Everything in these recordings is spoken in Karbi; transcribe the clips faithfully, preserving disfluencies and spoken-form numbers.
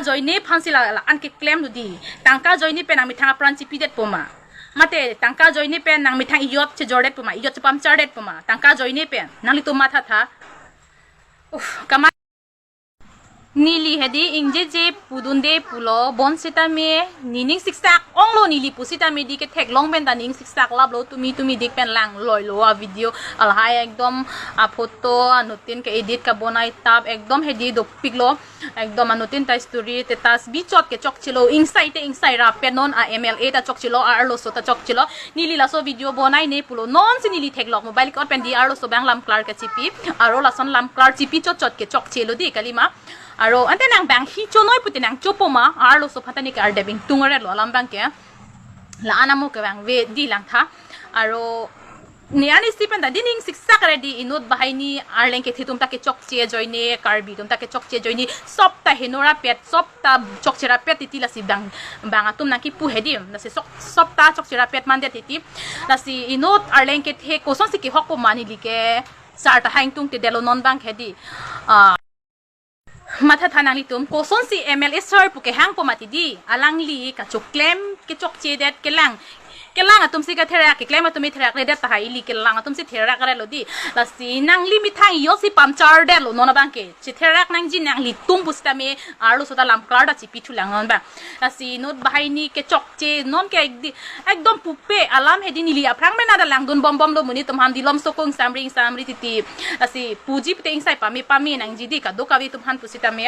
Ajoine aphansi la, la-an keklem lo di. Tangka ajoine pen nangmethang apran chipidetpo ma? Mate tangka ajoine pen nangmethang iyot chejordetpo ma, iyot chepamchardetpo ma? Tangka ajoine pen. Nanglitum mathatha. Uf, kamat. Neli hedi ingjeje pudunde pulo, bonsitame nening siksak onglo neli pusitame di ketheklong pen ta ning siksak laplo, tumi tumi dik pen langloilo a video. Lahai ekdom a photo anuttin ke-edit kebonai tap ekdom hedi dopiklo. Ekdom anuttin ta story status bichot kechokchelo, ingsai te ingsai rapet, non a M L A ta chokchelo, arloso ta chokchelo. Neli laso video bonaine pulo, nonsi neli theklok mobile ke-on pen di arloso abang lamklar kechipi, aro lason lamklar chipi chotchot kechokchelo di kalima. Aro ante nang bang hi chonoi pute nang chopo ma, arloso aphan ta ne ke ardep ingtung-retlo alam abang ke. La-an amo kevangve di langtha. Aro ne ani si pen ta di ning siksak ready, inut banghini arleng kethe atum ta kechokche ajoine, Karbi atum ta kechokche ajoine, sop ta heno rapet, sop ta chokche rapet titi, lasi bang, bang atum nangkipu hedi, lasi sok, sop ta chokche rapet mandet titi. Lasi inut arleng kethe kosonsi kehokpo ma neli ke sar ta hang tungtedetlo non abang ke di. Ah, mathatha nanglitum, kosonsi M L A sir pu kehangpo mati di, alangli kachoklem kechokchedet kelang. Kelang atumsi katherak, keklem atumsi therakredet tahai, ili kelang atumsi therakretlo di. Lasi nangli methang iyotsi pamchardetlo non abang ke. Chetherak nangji nanglitum pusitame arloso ta lamklar ta chipithulang non abang. Lasi inut banghini kechokche non ke ekdi, ekdom pupe alam hedi, neli aphrang mena ta langdun bombomlo, monit atum aphan dilom sokong samring samri titi. Lasi puji pute ingsai pame pame nangji di kadokave atum aphan pusitame.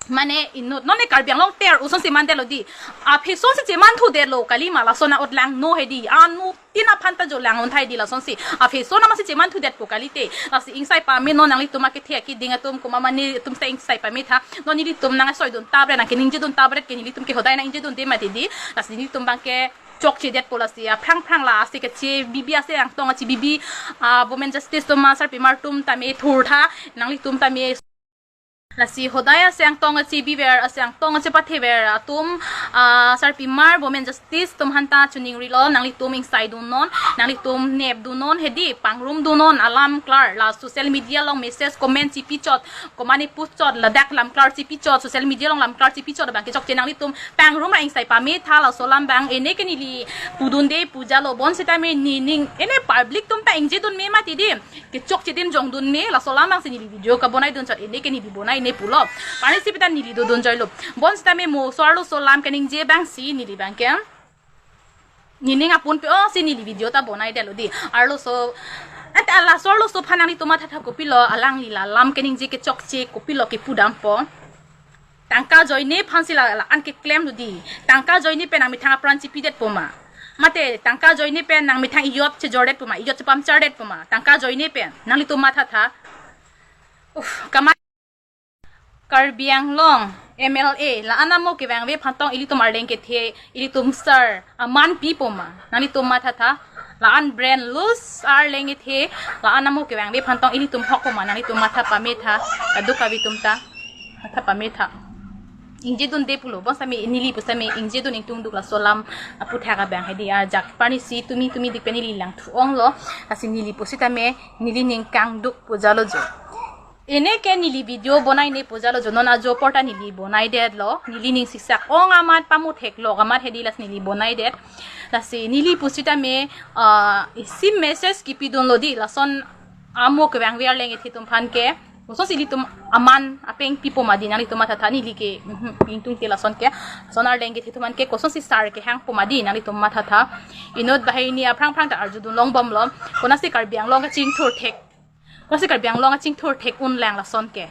Mane inut non ne Karbi Anglong ter osonsi mandetlo di. Aphi sonsi chemanthu detlo kalima, lason a-ot langno hedi. Anuttin aphan ta jo lang-un tahai di lasonsi. Aphi son amatsi chemanthu detpo kalite. Lasi ingsai pame non, nanglitum akethe akiding atum komat mane atum ta ingsai pametha. Non nelitum nangsoidun tapret, nangkeningjedun tapret ke nelitum ke hodai nangingjedunde mati di. Lasi nelitum abang ke chokchedetpo, lasi aphrang phrang la ase kechebibi, ase angtong achebibi, ah, Women Justice atum, ah, sarpimar atum tame thurtha, nanglitum tame. Lasi hodai ase angtong achebiver, ase angtong achepathever atum, ah, sarpimar Women Justice atum aphan ta choningrilo, nanglitum ingsaidun non, nanglitum nepdun non hedi, pangrumdun non alamklar, la social media along message comment chipichot, komatne puchot, ladak lamklar chipichot, social media along lamklar chipichot abang kechokche, nanglitum pangrum ra ingsai pametha, laso alam abang. Ene ke neli pudunde pujalo, bonsitame nening, ene public atum ta ingjedun me mati di. Kechokche adim jongdun me, laso alam abangsi neli video kebonaidun chot, ene ke neli bonaine pulo. Pani si pita neli dodun joilo. Bonsitame mo so arloso alam keningje abangsi neli abang ke. Nening apun pe-ongsi neli video ta bonaidetlo di. Arloso, ante laso arloso aphan nanglitum mathatha, kopilo alangli la alam keningje kechokche kopilo kepudampo. Tangka ajoine aphansi la, la-an keklem lo di. Tangka ajoine pen nangmethang apran chipidetpo ma? Mate tangka ajoine pen nangmethang iyot chejordetpo ma, iyot chepamchardetpo ma? Tangka ajoine pen. Nanglitum mathatha. Uf, kamat. Karbi Anglong M L A la-an amo kevangve aphan tong ilitum arleng kethe, ilitum sar aman pipo ma? Nanglitum mathatha. La-an brainless arleng kethe, la-an amo kevangve aphan tong ilitum hokpo ma? Nanglitum matha pametha. Kadokave atum ta matha pametha. Ingjedunde pulo, bonsitame neli pusitame ingjedun ingtungduk, laso alam aputhak abang hedi, ajak pani si tumi tumi dik pen neli langthu-onglo. Lasi neli pusitame neli ning kangduk pujalo jo. Ene ke neli video bonaine pujalo jo, non ajo apor ta neli bonaidetlo, neli ning siksak ong amat, pamu theklok amat hedi, lasi neli bonaidet. Lasi neli pusitame, ah, isi message kipidunlo di, lason amo kevangve arleng kethe atum aphan ke. Kosonsi ilitum aman apeng pipo ma di, nanglitum mathatha, neli ke, mhm, ingtungte lason ke. Lason arleng kethe atum aphan ke kosonsi sar kehangpo ma di, nanglitum mathatha. Inut banghini aphrang phrang ta arjudun longbomlo. Konatsi Karbi Anglong kachingthur thek. Konatsi Karbi Anglong kachingthur thek unlang lason ke.